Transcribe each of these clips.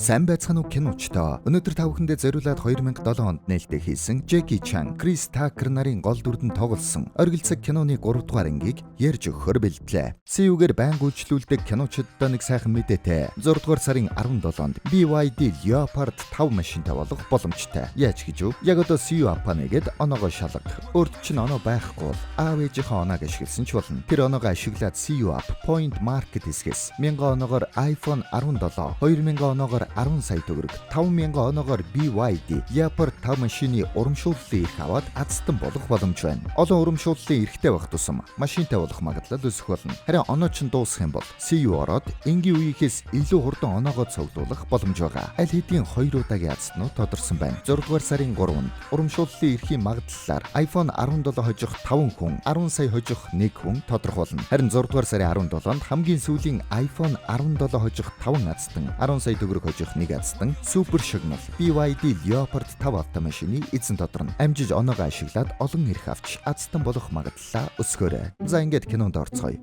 Сайн байцгаана уу, киночдоо. Өнөөдөр та бүхэндээ зориулаад 2007 онд нээлттэй хийсэн Джеки Чан, Крис Такер нарын гол дүрдэн тоглосон Оргил цаг киноны 3 дугаар ангийг ярьж өгөхөөр бэлтлээ. CU-гээр байнга үйлчлүүлдэг киночдод нэг сайхан мэдээтэй. 6 дугаар сарын 17-нд BYD Leopard 5 машинтай болох боломжтой. Яаж гэж юу? Яг одоо CU app-аа нээгээд оноогоо шалга. Өөрт чинь оноо байхгүй бол аав ээжийнхээ оноог ашигласан ч болно. Тэр оноогоо ашиглаад CU app Point Market хэсгээс 1000 оноогоор iPhone 17, 2000 оноогоор 10 сая төгрөг, 5000 оноогоор BYD Leopard 5 машины урамшууллын эрх аваад азтан болох боломж байна. Олон урамшууллын эрхтэй байх тусам машинтай болох магадлал өсөх болно. Харин оноо чинь дуусах юм бол CU ороод энгийн үеийнхээс илүү хурдан оноогоо цуглуулах боломж байгаа. Аль хэдийн хоёр удаагийн азтнууд тодорсон байна. 6 дугаар сарын 3-нд урамшууллын эрхийн магадлалаар iPhone 17 хожих 5 хүн, 10 сая хожих 1 хүн тодорхойлно. Харин 6 дугаар сарын 17-нд хамгийн сүүлийн iPhone 17 хожих 5 азтан, 10 сая төгрөг хожих 1 азтан, супер шагнал BYD Leopard 5 автомашины эзэн тодорно. Амжиж оноогоо ашиглаад олон эрх авч азтан болох магадлалаа өсгөөрэй. За, ингээд кинонд орцгоё.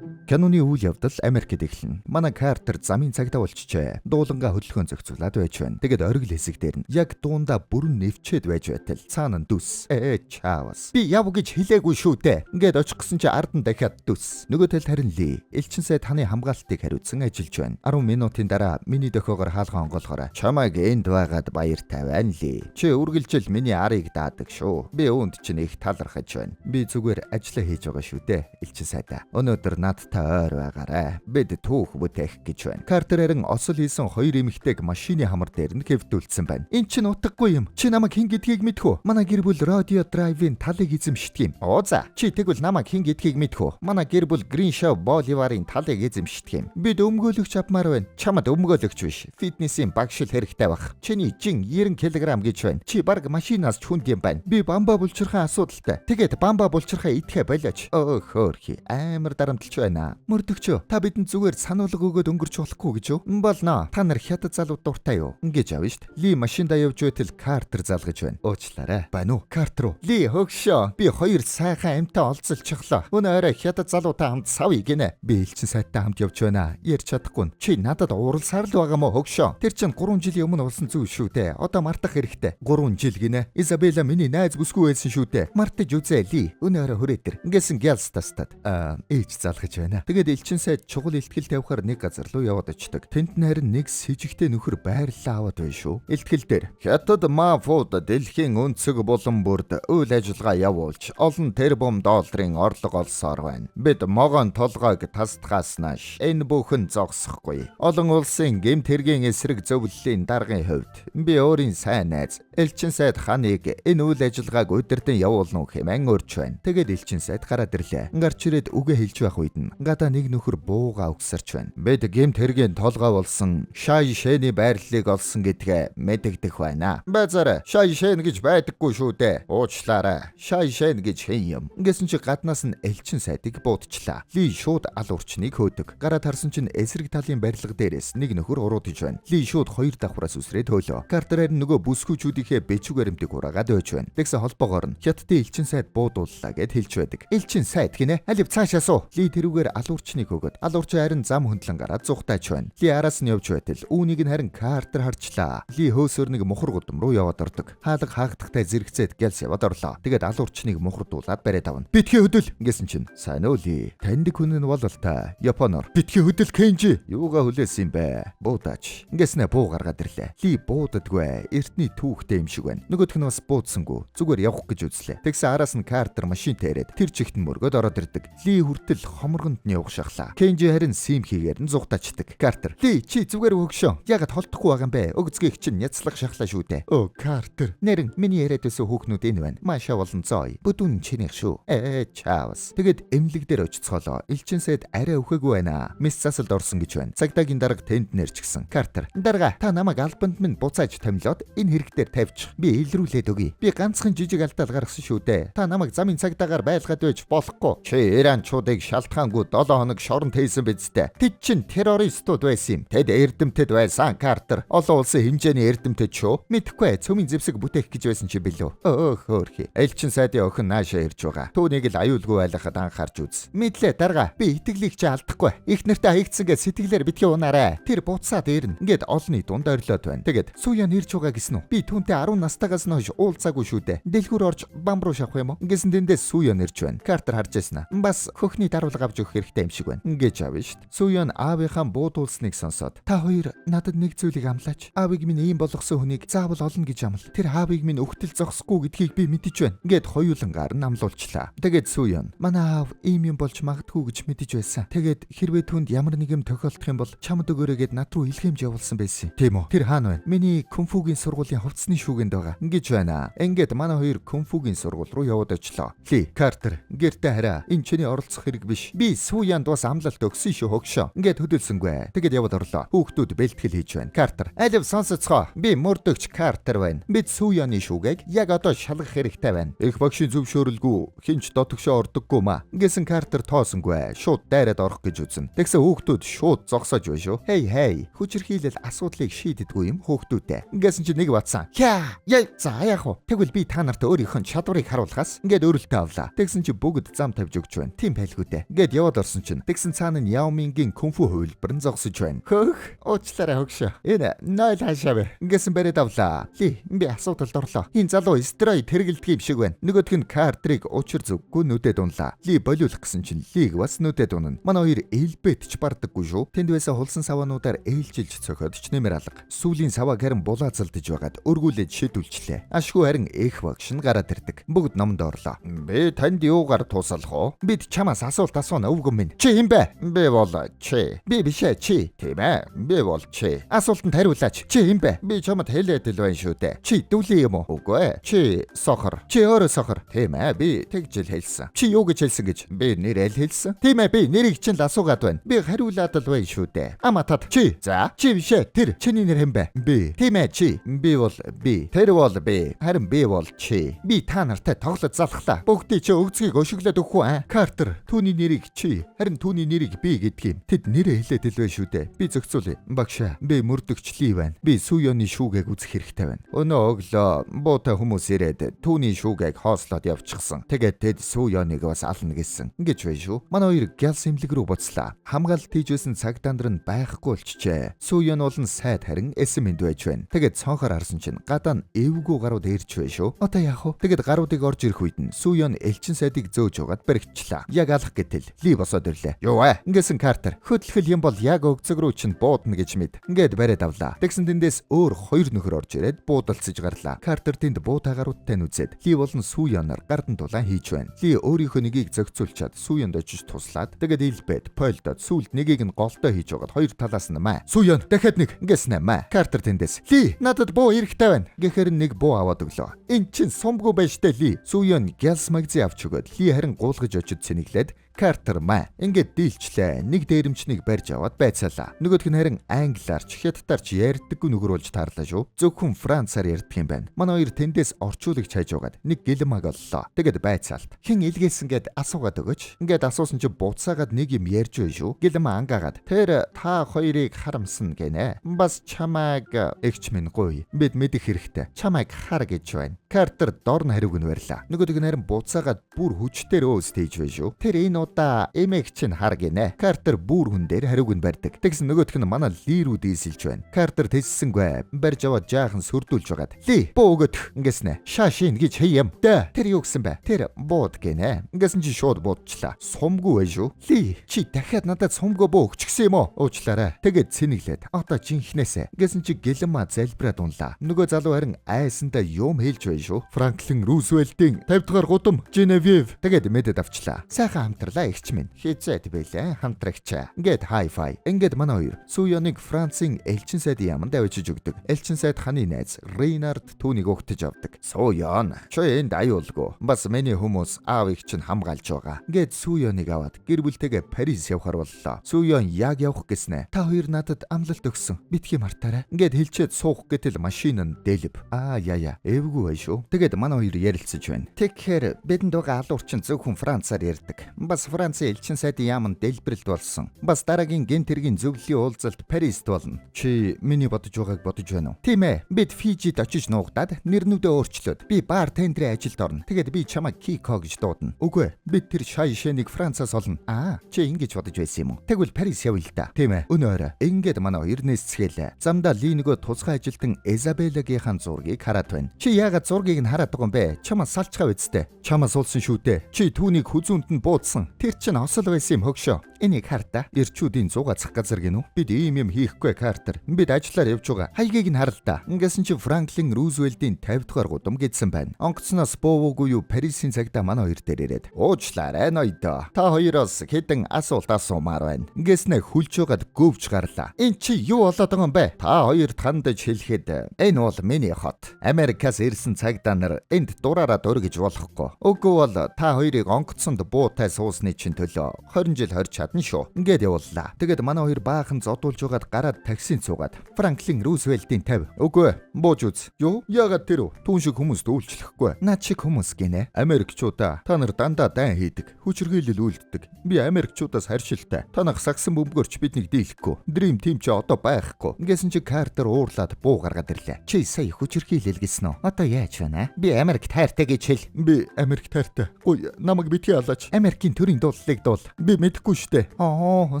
Киноны үйл явдал Америкт эхэлнэ. Манай Картер замын цагдаа болчихжээ. Дуулангаа хөдөлгөөн зохицуулаад байж байна. Тэгээд оргил хэсэг дээр нь яг дуунда бүрэн нэвчээд байж байтал цаана нь дүс. Ээ, чаавас. Би яв гэж хэлээгүй шүү дээ. Ингээд очих гэсэн чи ард нь дахиад дүс. Нөгөө талд харин Ли элчин сайд ханы хамгаалтыг хариуцсан ажиллаж байна. 10 минутын дараа миний дохиогоор хаалгаа онгойлгоорой. Чамайг энд байгаад баяртай байна, Ли. Чи үргэлжил миний арыг даадаг шүү. Би үүнд чинь их талархаж байна. Би зүгээр ажиллаа хийж байгаа шүү дээ. Элчин сайдаа. Өнөөдөр надтай ойр байгаарай. Бид түүх бүтээх гэж байна. Картер харин осол хийсэн хоёр эмэгтэйг машины хамар дээр нь хэвтүүлсэн байна. Эн чинь утгагүй юм. Чи намайг хэн гэдгийг мэдэх үү? Манай гэр бүл Rodeo Drive-ын талыг эзэмшдэг юм. Оо за. Чи тэгвэл намайг хэн гэдгийг мэдэх үү? Манай гэр бүл Crenshaw Boulevard-ын талыг эзэмшдэг юм. Бид өмгөөлөгч авмаар байна. Чамд өмгөөлөгч биш. Фитнесийн багш л хэрэгтэй байх. Чиний жин 90 кг гэж байна. Чи баг машинаас ч хүнд юм байна. Би бамбаа булчирхай асуудалтай. Тэгээд бамбаа булчирхай идэхэ болооч. Өө, хөөрхий. Амар дарамтлж байна. Мөрдөгчөө, та бидэнд зүгээр сануулга өгөөд өнгөрч болохгүй гэж юу? Болно. Та нар хятад залуу дуртай юу? Ингэж авна штт. Ли машиндаа явж байтал Картер залгаж байна. Уучлаарай. Байна уу? Картер уу? Ли хөгшөө. Би хоёр сайхан амьтаа олзолчихлоо. Өнөө орой хятад залуутай хамт савъя гинэ. Би элчин сайдтай хамт явж байна. Ярьж чадахгүй. Чи надад уурласаар л байгаа мó, хөгшөө? Тэр чинь 3 жилийн өмнө болсон зүйл шүү дээ. Одоо мартах хэрэгтэй. 3 жил гинэ. Изабелла миний найз бүсгүй байсан шүү дээ. Мартаж үзээ, Ли. Өнөө орой хүрээд ир. Ингэсэн гялс тастад. Аа, ээж залгаж байна. Тэгээд элчин сайд чухал илтгэл тавихаар нэг газар руу яваад очдог. Тэнд нь харин нэг сэжигтэй нөхөр байрлалаа аваад байна шүү. Илтгэл дээр Хятад мафууд дэлхийн өнцөг булан бүрд үйл ажиллагаа явуулж олон тэрбум долларын орлого олсоор байна. Бид могоон толгойг тасдахаас нааш энэ бүхэн зогсохгүй. Олон улсын гэмт хэргийн эсрэг зөвлөлийн даргын хувьд би өөрийн сайн найз элчин сайд ханыг энэ үйл ажиллагааг удирдан явуулна уу хэмээн урьж байна. Тэгээд элчин сайд гараад ирлээ. Гарч ирээд үгээ хэлж байх үед нь гадаа нэг нөхөр бууга угсарч байна. Бид гэмт хэргийн толгой болсон Шай Шэний байрлалыг олсон гэдгээ мэдэгдэх байна. Байзаарай. Шай Шэн гэж байдаггүй шүү дээ. Уучлаарай. Шай Шэн гэж хэн юм? Ингэсэн чи гаднаас нь элчин сайдыг буудчихлаа. Ли шууд ал урчныг хөөдөг. Гараад харсан чинь эсрэг талын барилга дээрээс нэг нөхөр уруудаж байна. Ли шууд хоёр давхраас үсрээд хөөлөө. Картер харин нөгөө бүсгүүчүүдийнхээ бичиг баримтыг хураагаад байж байна. Тэгсэн холбоогоор нь хятадын элчин сайд буудууллаа гэд хэлж байдаг. Элчин сайд гинэ. Алив цаашаа суу. Ли тэрүүгээр алуурчныг өгөөд алуурчин харин зам хөндлөн гараад зугтаач байна. Ли араас нь явж байтал үүнийг нь харин Картер харчлаа. Ли хөөсөр нэг мухар гудам руу яваад ордог. Хаалга хаагдахтай зэрэгцээд гялс яваад орлоо. Тэгээд алуурчныг мухардуулаад бариад авна. Битгий хөдөл гэсэн чинь сайн уу, Ли. Таньдаг хүн нь бололтой. Японоор. Битгий хөдөл, Кенжи. Юугаа хүлээсэн юм бэ? Буудаач. Ингэснэ буу гаргаад ирлээ. Ли буудадгүй. Эртний түүхтэй юм шиг байна. Нөгөөх нь бас буудсангүй. Зүгээр явах гэж үзлээ. Тэгсэн араас нь Картер машинтай ирээд тэр чигт нь мөргөөд ороод ирдэг. Ли хүртэл хоморгонд нь явах шахлаа. Кенжи харин сим хийгээр нь зугтаачдаг. Картер. Ли, чи зүгээр өгшөө. Ягаад холдохгүй байгаа юм бэ? Өгзгийг чинь няцлах шахлаа шүү дээ. Өө, Картер. Нэрэн миний яриад байсан хүүхнүүд энэ байна. Маша болон Зой. Бүдүүн чинийх шүү. Ээ, чаавас. Тэгээд эмнэлэг дээр очицголоо. Элчин сайд арай үхээгүй байна. Мис засалд орсон гэж байна. Цагдаагийн дарга тэнд нэрчгсэн. Картер. Дарга, та намайг албанд минь буцааж томилоод энэ хэрэг дээр тавьчих. Би илрүүлээд өгье. Би ганцхан жижиг алдаал гаргасан шүү дээ. Та намайг замын цагдаагаар байлгаад байж болохгүй. Чи иранчуудыг шалтгаангүй 7 хоног шоронд хийсэн биз дээ. Тэд чинь террористууд байсан юм. Тэд эрдэмтэд байсан, Картер. Олон улсын хэмжээний эрдэмтэд шүү. Мэдэхгүй, цөмийн зэвсэг бүтээх гэж байсан чи билүү? Өөх хөөрхий. Элчин сайдын охин наашаа ирж байгаа. Түүнийг л аюулгүй байлгахад анхаарч үз. Мэдлээ, дарга. Би итгэлийг чи алдахгүй. Их нэртэй хаягдсан гэж сэтгэлээр битгий унаарай. Тэр буцаад ирнэ. Ингээд олонний дунд орилоод байна. Тэгээд Суян ирж байгаа гэсэн үү? Би түүнтэй 10 настайгаас нь хойш уулзаагүй шүү дээ. Дэлгүүр орж бамбруу шавах юм уу? Ингэсэн тэндээс Суян ирж байна. Картер харж байсан. Бас хөхний даруулга авч өгөх хэрэгтэй юм шиг байна. Ингэж авна шүү дээ. Суян аавынхаа буудуулсныг сонсоод, та хоёр надад нэг зүйлийг амлаач. Аавыг минь ийм болгосон хүнийг заавал олно гэж амл. Тэр аавыг минь өгтөл зогсохгүй гэдгийг би мэдэж байна. Ингээд хоёулангаар нь амлуулчлаа. Тэгээд Суян, манай аав ийм юм болж магадгүй гэж мэдэж байсан. Тэгээд хэрвээ түнд ямар нэг юм тохиолдох юм бол чамд өгөөрэй гээд над руу илгээмж явуулсан байсан. Тийм үү? Тэр хаана байна? Миний кунфугийн сургуулийн хувцсны шүүгэнд байгаа. Ингэж байна. Ингээд манай хоёр кунфугийн сургууль руу яваад очлоо. Ли, Картер, гэртээ хараа. Энэ чиний оролцох хэрэг биш. Би Суянд бас амлалт өгсөн шүү, хөгшөө. Ингээд хөдөлсөнгүй. Тэгээд яваад орлоо. Хүүхдүүд бэлтгэл хийж байна. Картер, алив сонсоцгоо. Би мөрдөгч Картер байна. Бид Суяны шүүгийг яг одоо шалгах хэрэгтэй байна. Их багшийн зөвшөөрөлгүй хинч дотогшоо ордоггүй маа. Ингэсэн Картер тоосонгүй. Шууд дайраад орох гэж үзнэ. Тэгсэн хүүхдүүд шууд зогсоож байна шүү. Хей хей. Хүчирхийлэл асуудлыг шийддэггүй юм хүүхдүүдээ. Ингэсэн чи нэг батсан. Хя. Яй. За яах вэ? Тэгвэл би та нарт өөрийнхөө чадварыг харуулхаас ингээд өрөлтөө авлаа. Тэгсэн чи бүгд зам тавьж өгч байна. Тийм байлгүй дээ. Ингээд яваад орсон чинь тэгсэн цаана нь Яо Мингийн кунфу хувилбар нь зогсож байна. Хөөх. Уучлаарай, хөгшөө. Энэ 0 хаашаа вэ? Ингэсэн бариад авлаа. Ли, би асуудалд орлоо. Энэ залуу стероид хэрэгэлдэг юм шиг байна. Нөгөөх нь Картрыг учир зүггүй нүдэд унлаа. Ли болиулах гэсэн чинь Лиг бас нүдэд унана. Манай хоёр элбэт ч бардаггүй шүү. Тэнд байсан хулсан саваануудаар ээлжилж цохиод ч нэмэр алга. Сүүлийн савааг харин булаацалдаж байгаад өргүүлээд шидүүлчлээ. Ашгүй харин эх багш нь гараад ирдэг. Бүгд номонд орлоо. Би танд юугаар тусалах уу? Бид чамаас асуулт асууна, өвгөн минь. Чи хэн бэ? Би бол чи. Би биш ээ, чи. Тийм ээ. Би бол чи. Асуултанд хариулаач. Чи хэн бэ? Би чамд хэлээд л байна шүү дээ. Чи дүлий юм уу? Үгүй ээ. Чи сохор. Чи өөрөө сохор. Тийм ээ. Би тэгж л хэлсэн. Чи юу гэж хэлсэн гэж? Би нэр аль хэлсэн? Тийм ээ. Би нэрийг чинь л асуугаад байна. Би хариулаад л байна шүү дээ. Ама тат. Чи. За. Чи биш ээ. Тэр. Чиний нэр хэн бэ? Би. Тийм ээ, чи. Би бол би. Тэр бол би. Харин би бол чи. Би та нартай тоглож залхлаа. Бүгдий чи өгцгийг өшөглөөд өгөх үү? Аа? Картер. Түүний нэрийг чи. Харин түүний нэрийг би гэдг юм. Тэд нэрээ хэлээд л байна шүү дээ. Би зохицуулъя. Багшаа. Би мөрдөгч Ли байна. Би Суёны шүүгээг үзэх хэрэгтэй байна. Өнөө өглөө буутай хүмүүс ирээд түүний шүүгээг хоослоод явчихсан. Тэгээд тэд Суёныг бас ална гэсэн. Ингэж байна шүү. Манай хоёр гялс имлэг рүү буцлаа. Хамгаалалт хийж байсан цагдаа нар нь байхгүй болчихжээ. Суён болон сайд харин эсэм энд байж байна. Тэгээд цонхоор харсан чинь гадаа нь эвгүй гарууд ирж байна шүү. Одоо яах вэ? Тэгээд гаруудыг орж ирэх үед нь Суён элчин сайдыг зөөж угаад баригдчлаа. Яг алах гэтэл Ли босоод ирлээ. Юу вэ? Ингэсэн Картер хөдлөхөл юм бол яг өгцөг рүү чинь буудна гэж мэд. Ингээд бариад авлаа. Тэгсэн тэндээс өөр хоёр нөхөр орж ирээд буудалцаж гарлаа. Картер тэнд буутай гаруудтай нь үзээд Ли болон Суёноор гардан тулаан хийж байна. Ли өөрийнхөө нэгийг зохицуулчаад Суёнд очиж туслаад тэгээд илбэд пойлдоод сүүлд нэгийг нь голтой хийж байгаад хоёр талаас нь маа. Суён дахиад нэг ингэснэ маа. Картер тэндээс Ли надад буу эрэхтэй байна гэхээр нэг буу аваад өглөө. Эн чин сумгүй байж тээ Ли. Суён гялс магзын авч өгөөд Ли харин гуулгаж очиж цэнэглээд Картер маа. Ингээд дийлчлээ. Нэг дээрэмчнийг барьж аваад байцаалаа. Нөгөөх нь харин англиар ч хятадаар ч ярьдаггүй нөхөр болж таарлаа шүү. Зөвхөн францаар ярьдаг юм байна. Манай хоёр тэндээс орчуулагч хайж байгаад нэг гэлмаг оллоо. Тэгээд байцаалт. Хэн илгээсэн гэд асуугаад өгөөч. Ингээд асуусан чи буцаагаад нэг юм ярьж байна шүү. Гэлмаа ангаагаад тэр та хоёрыг харамсна гэнэ. Бас чамайг эгч минь гуй. Бид мэдэх хэрэгтэй. Чамайг хар гэж байна. Картер дор нь хариуг нь барьлаа. Нөгөөх нь харин буцаагаад бүр хүчээр өөс тийж байна шүү. Тэр энэ удаа эмээг чинь хар гинэ. Картер бүр хүн дээр хариуг нь барьдаг. Тэгсэн нөгөөх нь манай Ли рүү дийсэлж байна. Картер тэсэлсэнгүй. Барьж аваад жаахан сүрдүүлж байгаад. Ли буу өгөөдөх ингэснэ. Шаашин гэж хий юм. Дэ тэр юу гэсэн бэ? Тэр бууд гинэ. Ингэсэн чи шууд буудчлаа. Сумгүй байх шүү. Ли чи дахиад надад сумгүй буу өгчихсэн юм уу? Уучлаарай. Тэгээд цэнэглээд одоо жинхнээсээ. Ингэсэн чи гэлэмаа залбираад унлаа. Нөгөө залуу харин айсандаа юм хэлж байна шүү. Франклин Рузвельтийн 50 дугаар гудам Женевьев. Тэгээд мэдэд авчлаа. Сайхан хамтарлаа эгч минь. Хизээд байлаа хамтрагчаа. Ингээд хай-фай. Ингээд манай хоёр Суёныг Францын элчин сайдын яаманд авчиж өгдөг. Элчин сайд ханы найз Рейнард түүнийг угтаж авдаг. Суён, чи энд аюулгүй. Бас миний хүмүүс аавыг чинь хамгаалж байгаа. Ингээд Суёныг аваад гэр бүлтэйгээ Парис явахар боллоо. Суён яг явах гэснэ. Та хоёр надад амлалт өгсөн. Битгий мартаарай. Ингээд хэлчээд суух гэтэл машин нь дэлб. Аа яа. Эвгүй бай шүү. Тэгээд манай хоёр ярилцаж байна. Тэгэхээр бидэнд байгаа алуур чинь зөвхөн Францаар ярьдаг. Бас Бас Францын элчин сайдын яаманд дэлбэрэлт болсон. Бас дараагийн гэмт хэргийн зөвлөлийн уулзалт Парист болно. Чи миний бодож байгааг бодож байна уу? Тийм ээ. Бид Фижид очиж нуугдаад нэрнүүдээ өөрчлөөд би бартендерийн ажилд орно. Тэгээд би чамайг Кико гэж дуудана. Үгүй ээ. Бид тэр шай шэнийг Францаас олно. Аа, чи ингэж бодож байсан юм уу? Тэгвэл Парис явъя л да. Тийм ээ. Өнөө орой. Ингээд манай хоёр нээсцгээлээ. Замдаа Ли нөгөө тусгай ажилтан Изабелагийнхаа зургийг хараад байна. Чи яагаад зургийг нь хараад байгаа юм бэ? Чамаа салчгаа үсттэй. Чамаа суулсан шүү дээ. Чи түүнийг хүзүүнд нь буудсан. Тэр чинь осол байсан юм хөгшөө. Энийг хар та. Ирчүүдийн зугаацах газар гинүү. Бид ийм юм хийхгүй, Картер. Бид ажиллаар явж байгаа. Хаягийг нь хар л да. Ингэсэн чи Франклин Рузвельтийн 50 дугаар гудам гэдсэн байна. Онгоцноос буувуугүй юу, Парисын цагдаа манай хоёр дээр ирээд: "Уучлаарай, ноёдоо. Та хоёроос хэдэн асуулт асуумаар байна." Ингэснэ хүлж байгаад гөвж гарлаа. "Энэ чи юу болоод байгаа юм бэ?" "Та хоёрт хандаж хэлэхэд энэ бол миний хот. Америкаас ирсэн цагдаа нар энд дураараа дөргиж болохгүй. Үгүй бол та хоёрыг онгоцонд буутай суусны чинь төлөө 20 жил хорж чадна шүү." Ингээд явууллаа. Тэгээд манай хоёр баахан зодуулж байгаад гараад таксинд суугаад Франклин Рузвельтийн 50. "Үгүй, бууж үз." "Юу? Яагаад тэр үү? Түүн шиг хүмүүст үйлчлэхгүй." "Наад шиг хүмүүс гинэ. Америкчуудаа та нар дандаа дайн хийдэг. Хүчирхийлэл үйлддэг. Би Америкчуудаас харшилтай. Танах сагсан бөмбөгөөрч биднийг дийлэхгүй. Dream Team чи одоо байхгүй." Ингэсэн чи Картер уурлаад буу гаргаад ирлээ. "Чи сая хүчирхийлэл гэсэн үү? Одоо яаж байна? Би Америкт хайртай гэж хэл." "Би Америкт хайртай. Гуй, намайг битгий алаач. Америкийн төрийн дуулалыг дуул." "Би мэдэхгүй штэ." Oh,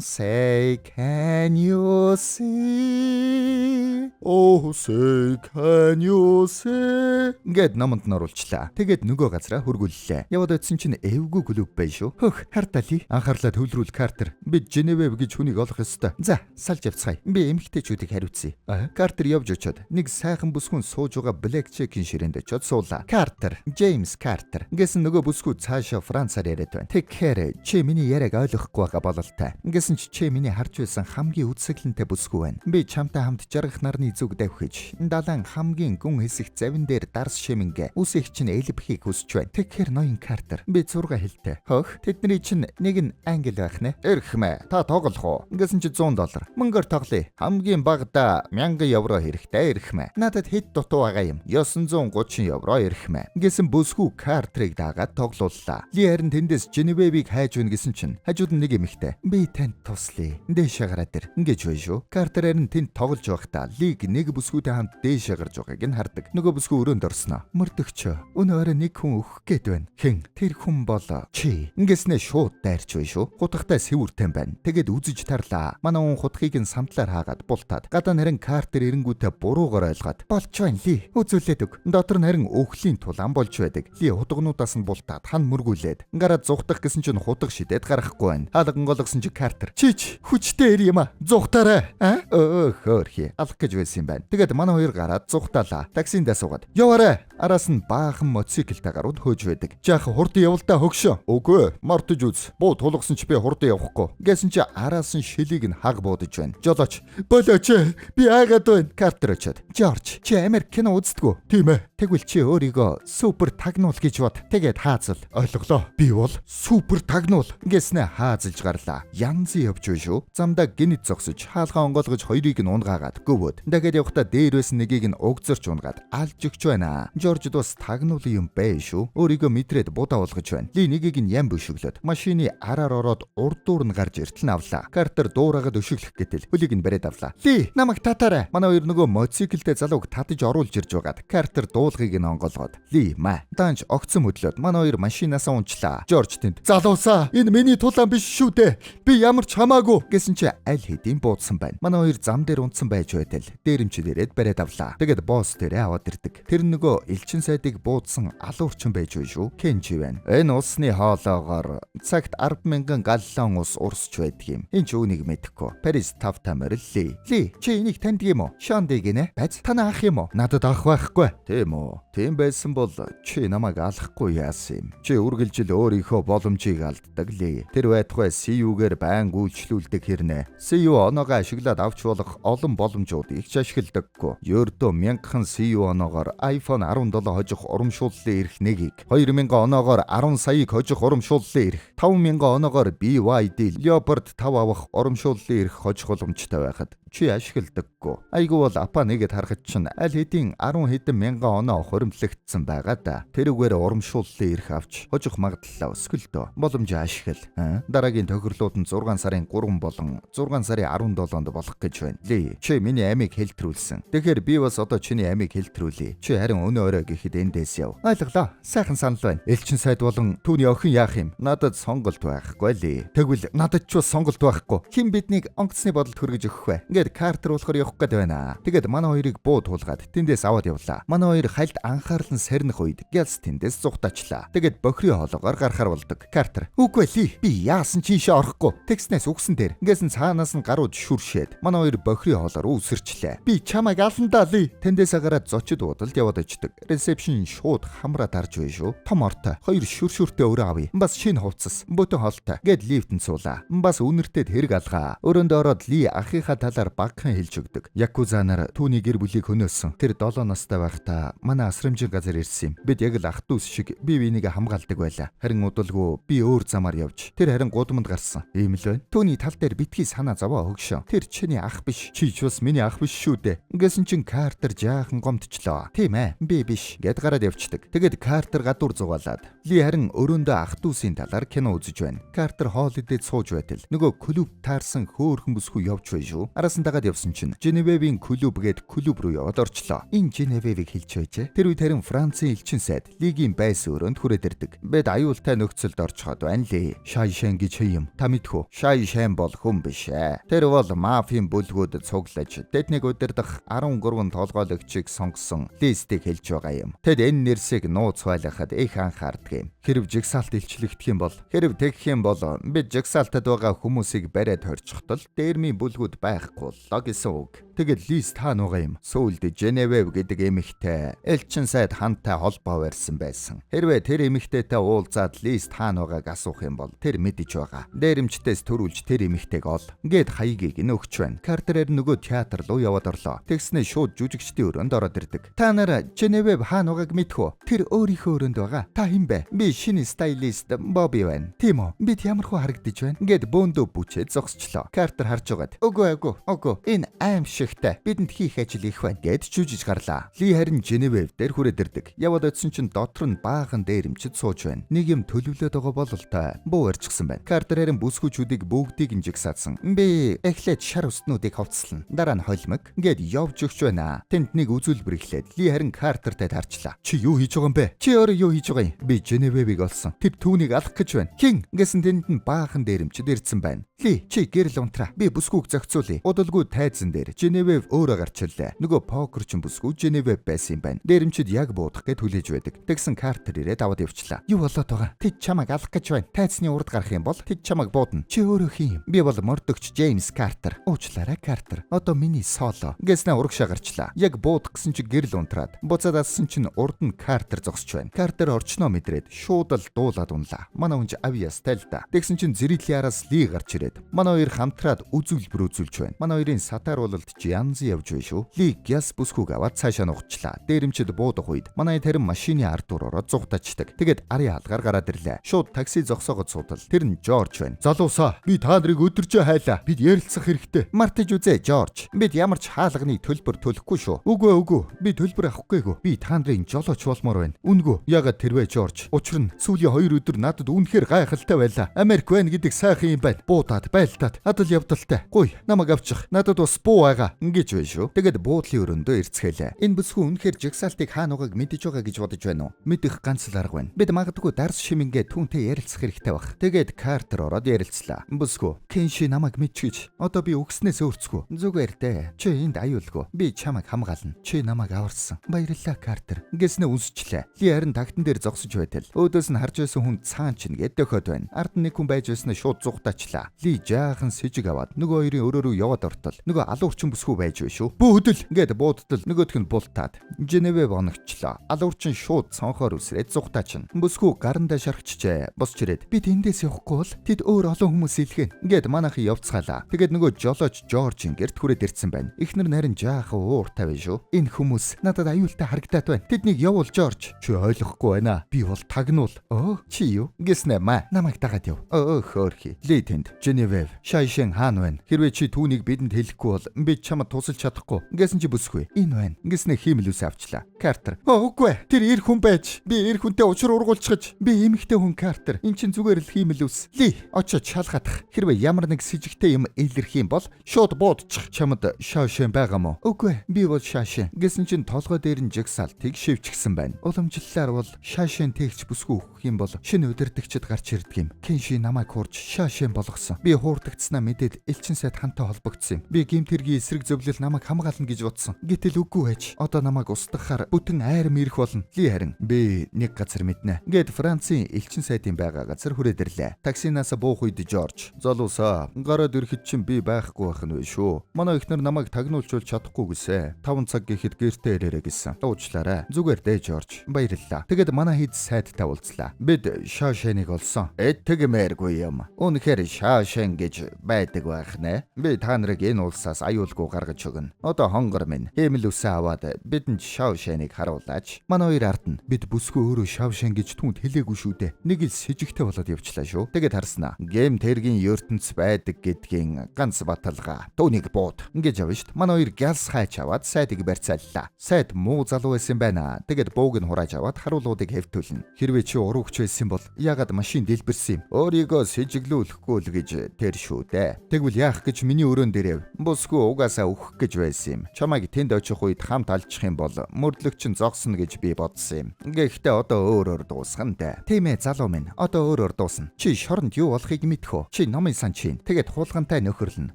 say can you see? Oh, say can you see? Ингээд номонд нь оруулчлаа. Тэгээд нөгөө газараа хөргүүллээ. Яваад очисон чинь эвгүй клуб байх шүү. Хөх, хартали. Анхаарлаа төвлөрүүл, Картер. Бид Женевев гэж хүнийг олох ёстой. За, салж явцгаая. Би эмэгтэйчүүдийг хариуцъя. Картер явж очиод нэг сайхан бүсгүн сууж байгаа Black Jack-ийн ширээнд очиод суулаа. Картер, Джеймс Картер. Ингэсэн нөгөө бүсгүй цаашаа Францаар яриад байна. "Тэгэхээр чи миний яриаг ойлгохгүй байгаа бололтой. Ингэсэн чи чи миний харж байсан хамгийн үзэсгэлэнтэй бүсгүй байна. Би чамтай хамт жаргах нарны зүг давхиж, далайн хамгийн гүн хэсэг завин дээр дарс шимэнгэ үсэх чинь элбэхийг хүсэж байна. Тэгэхээр ноён Картер, би 6 хэлтэй. Хөх, тэдний чинь нэг нь англи байх нэ. Эрхмэ, та тоглох уу? Ингэсэн чи 100 доллар. Мөнгөөр тоглоё. Хамгийн багадаа 1000 евро хэрэгтэй, эрхмэ. Надад хэд дутуу байгаа юм? 930 евро, эрхмэ." Ингэсэн бүсгүй Картерыг дагаад тоглууллаа. Ли харин тэндээс Женевевийг хайж байна гэсэн чинь хажууд нь нэг эмэгтэй. "Би танд туслая. Дээшээ гараад ир." Ингэж байна шүү. Картер харин тэнд тоглож байхдаа Лиг нэг бүсгүйтэй хамт дээшээ гарч байгааг нь хардаг. Нөгөө бүсгүй өрөөнд орсноо. "Мөрдөгч, өнөө орой нэг хүн өөхөх гээд байна." "Хэн?" "Тэр хүн бол чи." Ингэснээ шууд дайрч байна шүү. Хутгатай сэвүүртэй байна. Тэгээд үзэж тарлаа. Манай хүн хутгийг нь самтлаар хаагаад бултаад. Гадаа харин Картер эренгүүтээ буруугаар ойлгоод болж байна, Ли. Үзүүлээд өг. Дотор нь харин өхлийн тулаан болж байдаг. Ли хутгнуудаас нь бултаад хан мөргүүлээд гараад зугтах гэсэн чинь хутга шидээд гарахгүй байна. Хаалган голгосон чи Картер. "Чич хүчтэй ир юм а. Зугтаарай." "А? Хөөрхий. Алах гэж байсан юм байна." Тэгээд манай хоёр гараад зугтаалаа. Таксиндаа суугаад. "Яваарай." Араас нь баахан мотоциклтэй гарууд хөөж байдаг. "Жаах хурдан явал та, хөгшөө." "Үгүй, мартаж үз. Буу тулгсан чи би хурдан явахгүй." Гэсэн чи араас нь шилийг нь хаг буудаж байна. Жолооч. "Болооч. Би айгаад байна." Картер очоод. "Жорж, чи Америк кино үздэггүй?" "Тийм ээ." "Тэгвэл чи өөрийгөө супер тагнуул гэж бод. Тэгээд хаазал." "Ойлголоо. Би бол супер тагнуул." Ингэснэ хаазалж гарлаа. Янзын явж байна шүү. Замдаа гинэт зогсож хаалгаа онгоолгож хоёрыг нь унгаагаад гөвөөд. Дахиад явхдаа дээр байсан нэгийг нь угзарч унгаад алж өгч байна. Жорж бас тагнуул юм бэ шүү. Өөрийгөө мэдрээд будаа болгож байна. Ли нэгийг нь ям бөшөглөөд машины араар ороод урдуур нь гарч иртэл нь авлаа. Картер дуурайгаад өшөглөх гэтэл хөлийг нь бариад авлаа. "Ли, намайг татаарай." Манай хоёр нөгөө мотоциклтэй залууг татаж оруулж ирж байгаад Картер дуулгыг нь онгоолгоод Ли ма данж огцон хөдлөөд манай хоёр машинаасаа унчлаа. Жорж тэнд: "Залуусаа, энэ миний тулаан биш шүү дээ. Би ямар ч хамаагүй" гэсэн чи аль хэдийн буудсан байна. Манай хоёр зам дээр унтсан байж байтал дээрэмч дээрээд бариад авлаа. Тэгээд босс дээрээ аваад ирдэг. Тэр нөгөө элчин сайдыг буудсан алуурчин байж байна шүү. Кенчи байна. Энэ усны хоолоогоор цагт 10,000 галлон ус урсч байдаг юм. Энэ ч үүнийг мэдэхгүй. Парис тав тамирл Ли. "Ли, чи энийг таньдаг юм уу?" "Шонди гинэ. Баз, танаа ах юм уу?" "Надад ах байхгүй." "Тийм үү? Тийм байсан бол чи намайг алахгүй яасан юм? Чи үргэлжил өөрийнхөө боломжийг алддаг, Ли. Тэр байтугай CU-гээр байн үйлчлүүлдэг хэрнээ. CU оноогоо ашиглаад авч болох олон боломжуудыг ч ашигладаггүй. Ердөө мянган CU оноогоор iPhone 17 хожих урамшууллын эрх нэгийг, 2000 оноогоор 10 саяыг хожих урамшууллын эрх, 5000 оноогоор BYD Leopard 5 авах урамшууллын эрх хожих боломжтой байхад Чи ашигладаггүй. Айгүй бол апа нэгэд харахад чинь аль хэдийн 10 хэдэн мянган оноо хуримтлагдсан байгаа да. Тэрүүгээр урамшууллын эрх авч хожих магадлалаа өсгөлдөө. Боломж ашигла. Дараагийн тохирлууд нь 6 сарын 3 болон 6 сарын 17-нд болох гэж байна. Ли, чи миний амийг хэлтрүүлсэн. Тэгэхээр би бас одоо чиний амийг хэлтрүүлье. Чи харин өнөө орой гэхэд эндээс яв. Ойлголоо. Сайхан санал байна. Элчин сайд болон түүний охин яах юм? Надад сонголт байхгүй лээ. Тэгвэл надад ч бас сонголт байхгүй. Хэн биднийг онгоцны бодолд хүргэж өгөх вэ? Ингээд Картер болохоор явах гээд байна. Тэгээд манай хоёрыг буу туулгаад тэндээс аваад явлаа. Манай хоёр хальт анхаарал нь сарних үед Гялс тэндээс зугтаачлаа. Тэгээд бохирын хоолоогоор гарахар болдог. Картер: "Үгүй Ли, би яасан ч ийшээ орохгүй." Тэгснээс үгсэн дээр. Ингэсэн цаанаас нь гарууд шүршээд манай хоёр бохирын хоолоор үсэрчлээ. Би чамайг аландаа Ли. Тэндээсээ гараад зочид буудалд яваад очдог. Reception шууд хамраа дарж бай шүү. Том ортой. Хоёр шүршүртэй өрөө авъя. Бас шинэ хувцас, бөтөн холтой. Гэд лифтэнд суулаа. Бас үнэртэд хэрэг алгаа. Өрөөндөө ороод Ли ахынхаа талаар багахан хэлж өгдөг. Якуза нар түүний гэр бүлийг хөнөөсөн. Тэр 7 настай байхдаа манай асрамжийн газар ирсэн юм. Бид яг л ах дүүс шиг бие биенийг хамгаалдаг байлаа. Харин удалгүй би өөр замаар явж тэр харин гудамд гарсан. Ийм л байна. Түүний тал дээр битгий санаа зовоо хөгшөө. Тэр чиний ах биш. Чи ч бас миний ах биш шүү дээ. Ингэсэн чин Картер жаахан гомдчлоо. Тийм ээ. Би биш гэд гараад явчихдаг. Тэгээд Картер гадуур зугаалаад Ли харин өрөөндөө ах дүүсийн талаар кино үзэж байна. Картер хоол идээд сууж байтал нөгөө клуб таарсан хөөхөн бүсгүй явж бай шүү. Араас нь дагаад явсан чинь Женевевийн клуб гээд клуб руу яваад орчлоо. Энэ Женевевийг хэлж байжээ. Тэр үед харин Францын элчин сайд Лигийн байсан өрөөнд хүрээд ирдэг. Бид аюултай нөхцөлд орчход байна лээ. Шай шэн гэж хий юм. Та мэдхүү. Шай шэн бол хүн биш ээ. Тэр бол мафийн бүлгүүд цуглаж тэднийг удирдах 13 толгойлогчийг сонгосон листийг хэлж байгаа юм. Тэд энэ нэрсийг нууц байлгахад их анхаардаг юм. Хэрв жигсаалт илчлэгдэх юм бол хэрв тэгэх юм бол бид жагсаалтад байгаа хүмүүсийг бариад хорчихтол дээрмийн бүлгүүд байхгүй боллоо гэсэн үг. Тэгээд лист хаана байгаа юм? Сүүлд Женевев гэдэг эмэгтэй элчин сайд хантай холбоо барьсан байсан. Хэрвээ тэр эмэгтэйтэй уулзаад лист хаана байгааг асуух юм бол тэр мэдэж байгаа. Дээрэмчдээс төрүүлж тэр эмэгтэйг ол. Ингээд хаягийг нь өгч байна. Картерээр нөгөө театр руу яваад орлоо. Тэгснээ шууд жүжигчдийн өрөөнд ороод ирдэг. Та нар Женевев хаана байгааг мэдэх үү? Тэр өөрийнхөө өрөөнд байгаа. Та хэн бэ? Би шинэ стайлист Бобби байна. Тийм үү? Бид ямар хөө харагдаж байна? Ингээд бөөндөө бүчээд зогсчлоо. Картер харж байгаад үгүй үгүй үгүй энэ аимшигтай. Бидэнд хийх ажил их байна гэд жүжиж гарлаа. Ли харин Женевев дээр хүрээд ирдэг. Яваад очисон чинь дотор нь баахан дээрэмчид сууж байна. Нэг юм төлөвлөд байгаа бололтой. Буу барьчихсан байна. Картер харин бүсгүүчүүдийг бүгдийг нь жигсаадсан. Би эхлээд шар өснүүдийг хувцлана. Дараа нь холимог. Ингээд явж өгч байна. Тэнд нэг үзүүлбэр эхлээд Ли харин Картертай таарчлаа. Чи юу хийж байгаа юм бэ? Чи өөрөө юу хийж байгаа юм? Би Женевевийг олсон. Тэр түүнийг алах гэж байна. Хэн? Гэсэн тэнд нь баахан дээрэмчид ирсэн байна. Ли, чи гэрэл унтраа. Би бүсгүйг зохицуулъя. Удалгүй тайзан дээр Женевев өөрөө гарч ирлээ. Нөгөө покерчин бүсгүй Женевев байсан юм байна. Дээрэмчид яг буудах гэж хүлээж байдаг. Тэгсэн Картер ирээд аваад явчлаа. Юу болоод байгаа? Тэд чамайг алах гэж байна. Тайзны урд гарах юм бол тэд чамайг буудна. Чи өөрөө хэн юм? Би бол мордогч Джеймс Картер. Уучлаарай Картер. Одоо миний соло. Гэснэ урагшаа гарчлаа. Яг буудах гэсэн чи гэрэл унтраад. Буцаад алсан чинь урд нь Картер зогсож байна. Картер орчноо мэдрээд шууд л дуулаад унлаа. Манай хүн авьяастай л да. Тэгсэн чинь зэрэглийн араас Ли гарч ирээд манай хоёр хамтраад үзүүлбэр үзүүлж байна. Манай хоёрын сатааруулалт чи янз явж бай шүү. Ли гяс бүсгүйг аваад цаашаа нугчлаа. Дээрэмчид буудах үед манай тарин машины ардуур ороод зугтаачдаг. Тэгээд арын хаалгаар гараад ирлээ. Шууд такси зогсоогод суудал. Тэр нь Жорж байна. Залуусаа би та нарыг өдөржөө хайлаа. Бид ярилцах хэрэгтэй. Мартаж үзээ Жорж. Бид ямар ч хаалганы төлбөр төлөхгүй шүү. Үгүй үгүй. Би төлбөр авахгүйгөө. Би та нарын жолооч болмоор байна. Үнгүй. Ягаад тэр вэ Жорж? Учир нь сүүлийн 2 өдөр надад үнэхээр гайхалтай байлаа. Америк байна гэдэг сайхан юм байна. Буудаад байлдаад адал явдалтай. Гуй намайг авчих. Надад бас буу байгаа. Ингэж бай шүү. Тэгээд буудлын өрөөндөө ирцгээлээ. Энэ бүсгүй үнэхээр жагсаалтыг хаана байгааг мэдэж байгаа гэж бодож байна уу? Мэдэх ганц л арга байна. Бид магадгүй дарс шимэнгээ түүнтэй ярилцах хэрэгтэй байх. Тэгээд Картер ороод ярилцлаа. Бүсгүй, Кенши намайг мэдчихэж. Одоо би үгснээс өөрцгөө. Зүгээр дээ. Чи энд аюулгүй. Би чамайг хамгаална. Чи намайг аварсан. Баярлалаа Картер. Гэснэ үнсчлээ. Ли харин тагтан дээр зогсож байтал. Өөдөөс нь харж байсан хүн цаан чинь гэд дөхөд байна. Ард нь нэг хүн байж байснаа шууд зугтаачлаа. Ли жаахан сэжиг аваад нөгөө хоёрын өрөө рүү яваад ортол. Нөгөө алуурчин бүсгүй байж бай шүү. Бүү хөдөл гэд буудтал нөгөөх нь бултаад. Женевев оногчлоо. Алуурчин шууд цонхоор үсрээд зугтаачин. Бүсгүй гарандаа шархчихжээ. Босч ирээд бид эндээс явахгүй бол тэд өөр олон хүмүүс илгээн. Гэд манайхын явцгаалаа. Тэгээд нөгөө жолооч Жоржийн гэрт хүрээд ирсэн байна. Эхнэр нь харин жаахан ууртай бай шүү. Энэ хүмүүс надад аюултай харагдаад байна. Тэднийг явуул Жорж. Чи ойлгохгүй байна. Би бол тагнуулч. Энэ бол чи юу? Гэснэ маа намайг дагаад яв. Хөөрхий. Ли тэнд. Женевев. Шаошен хаана байна? Хэрвээ чи түүнийг бидэнд хэлэхгүй бол би чамд тусалж чадахгүй. Гэсэн чи бүсгүй. Энэ байна. Гэснэ хиймэл үсээ авчлаа. Картер. Үгүй. Тэр эр хүн байж. Би эр хүнтэй учир ургуулчихаж. Би эмэгтэй хүн Картер. Эн чин зүгээр л хиймэл үс. Ли очиж шалгаадах. Хэрвээ ямар нэг сэжигтэй юм илэрх юм бол шууд буудчих. Чамд Шаошен байгаа мó? Үгүй. Би бол Шаошен. Гэсэн чин толгой дээр нь жагсаалтыг шивчихсэн байна. Уламжлалаар бол Шаошен тэгч бүсгүй өгөх юм бол шинэ удирдагчид гарч ирдэг юм. Кенши намайг хурж Шаошен болгосон. Би хуурдагдсанаа мэдээд элчин сайд хантай холбогдсон юм. Би гэмт хэргийн эсрэг зөвлөл намайг хамгаална гэж бодсон. Гэтэл үгүй байж. Одоо намайг устгахаар бүтэн айрам ирэх болно. Ли харин би нэг газар мэднэ. Гэт Францын элчин сайдын байгаа газар хүрээд ирлээ. Таксинаас буух үед Жорж "Залуусаа, гараад ирэхэд чинь би байхгүй байх нь вэ шүү. Манай эхнэр намайг тагнуулжуулж чадахгүй гэсэ. 5 цаг гэхэд гэртээ ирээрэй гэсэн. Уучлаарай. Зүгээр дээ Жорж. Баярлалаа." Тэгэд манай хэд сайдтай уулзлаа. "Бид Шаошеныг олсон." "Итгэмээргүй юм. Үнэхээр Шаошен гэж байдаг байх нэ. Би та нарыг энэ улсаас аюулгүй гаргаж өгнө. Одоо хонгор минь хиймэл үсээ аваад бидэнд Шаошеныг харуулаач." Манай хоёр ард нь бид бүсгүй өөрөө Шаошен гэж түүнд хэлээгүй шүү дээ. Нэг л сэжигтэй болоод явчлаа шүү. Тэгээд харснаа. Гэм тэргийн ертөнц байдаг гэдгийн ганц баталгаа. Түүнийг бууд. Ингэж явна шүү дээ. Манай хоёр гялс хайч аваад сайдыг барьцааллаа. Сайд муу залуу байсан байна. Тэгээд бууг нь хурааж аваад харуулуудыг хэвтүүлнэ. "Хэрвээ чи уруугч байсан бол яагаад машин дэлбэрсэн юм? Өөрийгөө сэжиглүүлэхгүй л гэж тэр шүү дээ. Тэгвэл яах гэж миний өрөөн дээрээ? Бүсгүй угаасаа өөхөх гэж байсан юм. Чамайг тэнд очих үед хамт алчих юм бол мөрдлөгч нь зогсно гэж би бодсон юм. Гэхдээ одоо өөрөөр дуусгана дээ. Тийм ээ, залуу минь, одоо өөрөөр дуусна. Чи шоронд юу болохыг мэдэх үү? Чи номын сан чинь. Тэгээд хулгантай нөхөрлөнө.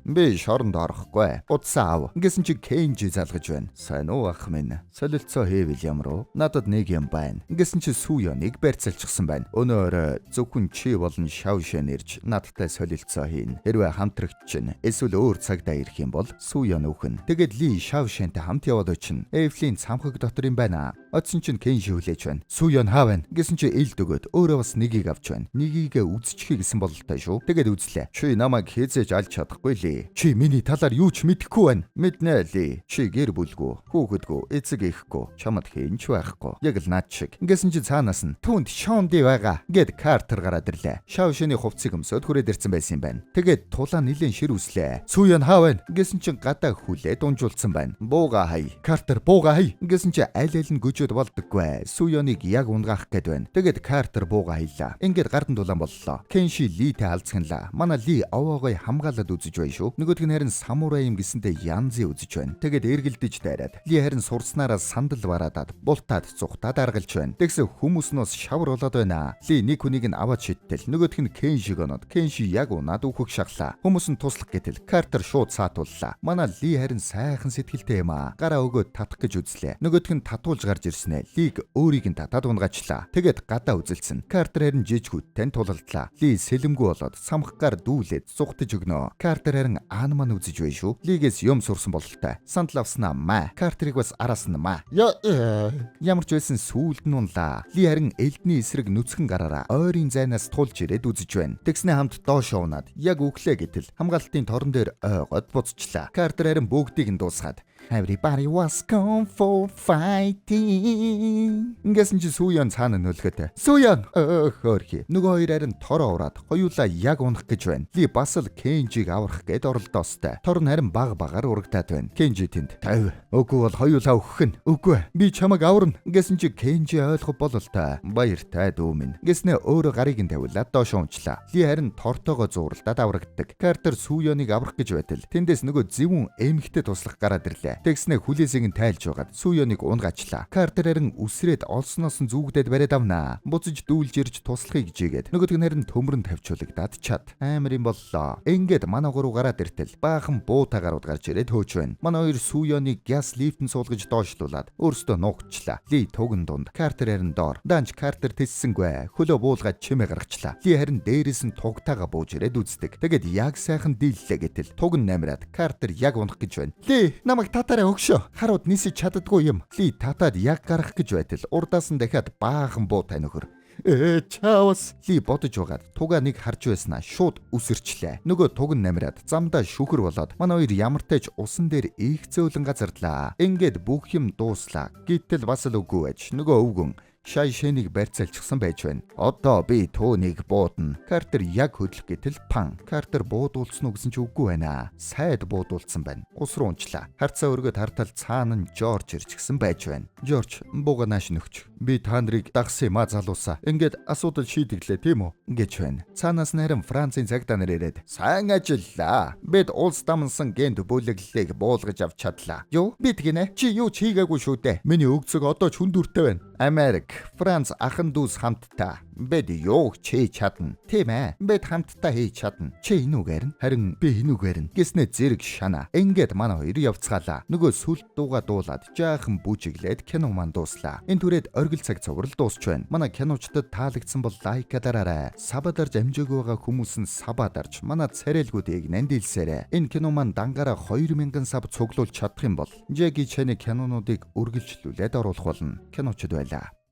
Би шоронд орохгүй. Утсаа ав." Гэсэн чи Кенжи залгаж байна. "Сайн уу, ах минь. Солилцоо хийвэл ямар уу? Надад нэг юм байна." Гэсэн чи Сүйоныг барьцалчихсан байна. "Өнөө орой зөвхөн чи болон Шаошен ирж надтай солилцоо хийнэ. Хэрвээ хамтрагч чинь эсвэл өөр цагдаа ирэх юм бол Сүйон үхэн." Тэгээд Ли Шаошентэй хамт яваад очино. Эйфлийн цамхаг дотор юм байна. Очсон чинь Кенши хүлээж байна. "Сүйон хаа байна?" Гэсэн чи элд өгөөд өөрөө бас нэгийг авч байна. Нэгийг үзчихье гэсэн бололтой шүү. Тэгээд үзлээ. "Чи намайг хэзээ ч алж чадахгүй лээ. Чи миний талаар юу ч мэдэхгүй байна." "Мэднэ лээ. Чи гэр бүлгүй, хүүхэдгүй, эцэг эхгүй, чамд хэн ч байхгүй. Яг л над шиг." Гэсэн чи цаанаас нь "Түүнд Шонди байгаа" гэд Картер гараад ирлээ. Шаошины хувцсыг өмсөд хүрээд ирсэн байсан юм байна. Тэгээд тулаа нилээн шир үслээ. "Сүйон хаа байна?" Гэсэн чи гадаа хүлээд унжуулсан байна. "Бууга хай. Картер, бууга хай." Гэсэн чи аль аль нь гөжөөд болдоггүй. Сүйоныг яг унгаах гээд байна. Тэгээд Картер бууга хаялаа. Ингээд гардан тулаан боллоо. Кенши Литэй алцганлаа. Манай Ли овоогой хамгаалаад үзэж байна шүү. Нөгөөх нь харин самурай юм гэсэнтэй янзын үзэж байна. Тэгээд эргэлдэж дайраад Ли харин сурснараа сандал бараадаад бултаад цухтаад аргалж байна. Тэгсэн хүмүүс нь бас шавар болоод байна. Ли нэг хүнийг нь аваад шидтэл нөгөөх нь Кеншиг оноод Кенши яг унаад үхэх шахлаа. Хүмүүс нь туслах гэтэл Картер шууд саатууллаа. Манай Ли харин сайхан сэтгэлтэй юм аа. Гараа өгөөд татах гэж үзлээ. Нөгөөх нь татуулж гарч ирснэ. Лиг өөрийг нь татаад унгаачлаа. Тэгээд гадаа үзэлцэн. Картер харин жижигүүдтэй тулалдлаа. Ли сэлэмгүй болоод самхгаар дүүлээд зугтаж өгнө. Картер харин аан ман үзэж байна шүү. Лигээс юм сурсан бололтой. Сандал авснаа маа. Картерыг бас араас нь маа. Ямар ч байсан сүүлд нь унлаа. Ли харин элдний эсрэг нүцгэн гараараа ойрын зайнаас тулж ирээд үзэж байна. Тэгснээ хамт доош унаад яг өглөө гэтэл хамгаалтын торон дээр ойгоод буцчлаа. Картер харин бүгдийг нь дуусгаад "Everybody was kung fu fighting." Ингэсэн чи Сүйон цаана нөлгөөтэй. "Сүйон, хөөрхий." Нөгөө хоёр харин тороо ураад хоёулаа яг унах гэж байна. Ли бас л Кенжиг аврах гээд оролдоостой. Тор нь харин баг багаар урагтаад байна. Кенжи тэнд "Тавь. Үгүй бол хоёулаа өөхөх нь." "Үгүй. Би чамайг аварна." Гэсэн чи Кенжи ойлгох бололтой. "Баяртай, дүү минь." Гэснээ өөрөө гарыг нь тавиулаад доош унчлаа. Ли харин тортоогоо зууралдаад аврагддаг. Картер Сүйоныг аврах гэж байтал тэндээс нөгөө зөвүүн эмэгтэй туслах гараад ирлээ. Тэгснэ хүлээсийг нь тайлж байгаад Сүйоныг унгаачлаа. Картер харин үсрээд олсноос нь зүүгдээд бариад авнаа. Буцаж дүүлж ирж туслахыг жигээд нөгөөх нь харин төмөрн тавьчуулагдаад чад. Амар юм боллоо. Ингээд манай гурав гараад иртэл баахан буута гарууд гарч ирээд хөөж байна. Манай хоёр Сүйоныг гяс лифтэн суулгаж доошлуулад өөрсдөө нуугчлаа. Ли туган дунд, Картер харин доор. Данч Картер тэссэнгүй. Хөлөө буулгаад чимээ гаргачлаа. Ли харин дээрээс нь тугтаага бууж ирээд үздэг. Тэгээд яг сайхан дийллээ гэтэл туг нь намираад Картер яг унах гэж байна. "Ли, намайг татаарай өгшөө. Харууд нисэж чаддаггүй юм." Ли татаад яг гарах гэж байтал урдаас нь дахиад баахан буутай нөхөр. Чаавас Ли бодож байгаад тугаа нэг харж байснаа шууд үсэрчлээ. Нөгөө туг нь намираад замдаа шүхэр болоод манай хоёр ямартай ч усан дээр их зөөлөн газардлаа. Ингээд бүх юм дууслаа. Гэтэл бас л үгүй байж нөгөө өвгөн Шай Шэнийг барьцаалчихсан байж байна. Одоо би түүнийг буудна. Картер яг хөдлөх гэтэл пан. Картер буудуулсан уу гэсэн чи үгүй байна. Сайд буудуулсан байна. Ус руу унчлаа. Харцаа өргөд хартал цаана нь Жорж ирчихсэн байж байна. Жорж, бууга нааш нөхч. Би та нарыг дагсан юм а, залуусаа. Ингээд асуудал шийдэглээ, тийм үү? Гэж байна. Цаанаас нь харин Францын цагдаа нар ирээд сайн ажиллаа. Бид улс дамнсан гэнт бүлэглэлийг буулгаж авч чадлаа. Юу? Бид гинэ? Чи юу ч хийгээгүй шүү дээ. Миний өгцөг одоо ч хүндүртэй байна. Америк, Франц ахан дүүс хамтдаа. Бид юу ч хийж чадна. Тийм ээ. Бид хамтдаа хийж чадна. Чи энэ үгээр нь, харин би энэ үгээр нь гэснэ зэрэг шана. Ингээд манай хоёр явцгаалаа. Нөгөө сүлд дууга дуулаад жаахан бүжиглээд кино маань дууслаа. Энэ түрээд оргил цаг цуврал дуусч байна. Манай киночдод таалагдсан бол like дараарай. Sub аа дарж амжаагүй байгаа хүмүүс нь sub аа дарж манай царайлгуудыг нандилсээрэй. Энэ кино маань дангаараа 2000 sub цуглуулж чадах юм бол Жеки Чаны кинонуудыг үргэлжлүүлээд оруулах болно. Киночд байлаа.